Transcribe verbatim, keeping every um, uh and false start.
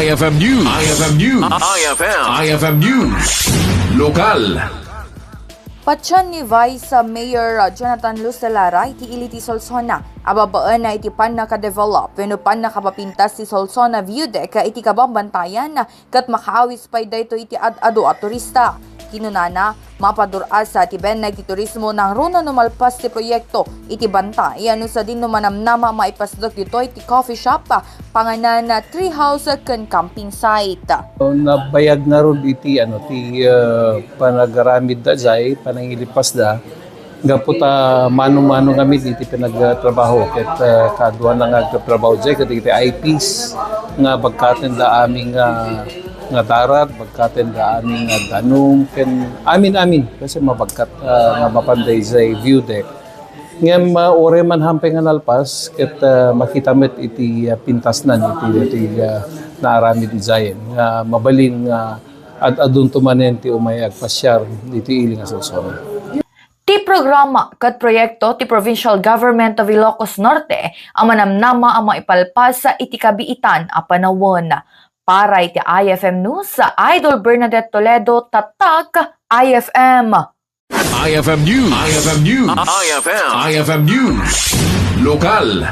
I F M News. I F M News. I F M. I F M News. Lokal. Patien ni Vice Mayor Jonathan Luz de Lara iti ili ti Solsona a babaen iti pannakadevelop wenno pannakapapintas ti Solsona View Deck iti kabambantayan ket makaawis pay daytoy iti ad-adu a turista. Kinunana, mapadur-asa ti benneg ti turismo nangruna no malpas ti proyekto iti bantay no sadin no manamnama a maipasdek ditoy ti coffee shop, panganan, tree house ken camping site. Nabayag ngarud iti, ano, ti, ah, panagaramidda jay, panangilipasda. Gapu ta mano-mano ngamin iti panagtrabaho ket, ah, kaduana nga agtrabaho jay ket iti I Ps nga bagkatenda amin nga, nga darat, bagkatenda amin nga danum ken amin-amin kasi mabagkat, ah, nga mapan dayjay view deck. Ngem, ah, uray man hampay nga nalpas ket, ah, makita met iti, ah, pintasnan iti, iti, ah, naaramid idiayen nga mabalin nga ad-adunto manen ti umay agpasiar iti ili nga Solsona. Ti programa ket proyekto ti Provincial Government of Ilocos Norte a manamnama a maipalpas iti kabiitan a panawen. Para iti I F M News, Idol Bernadette Toledo, Tatak I F M. I F M News. I F M News. I F M. I F M News. Lokal.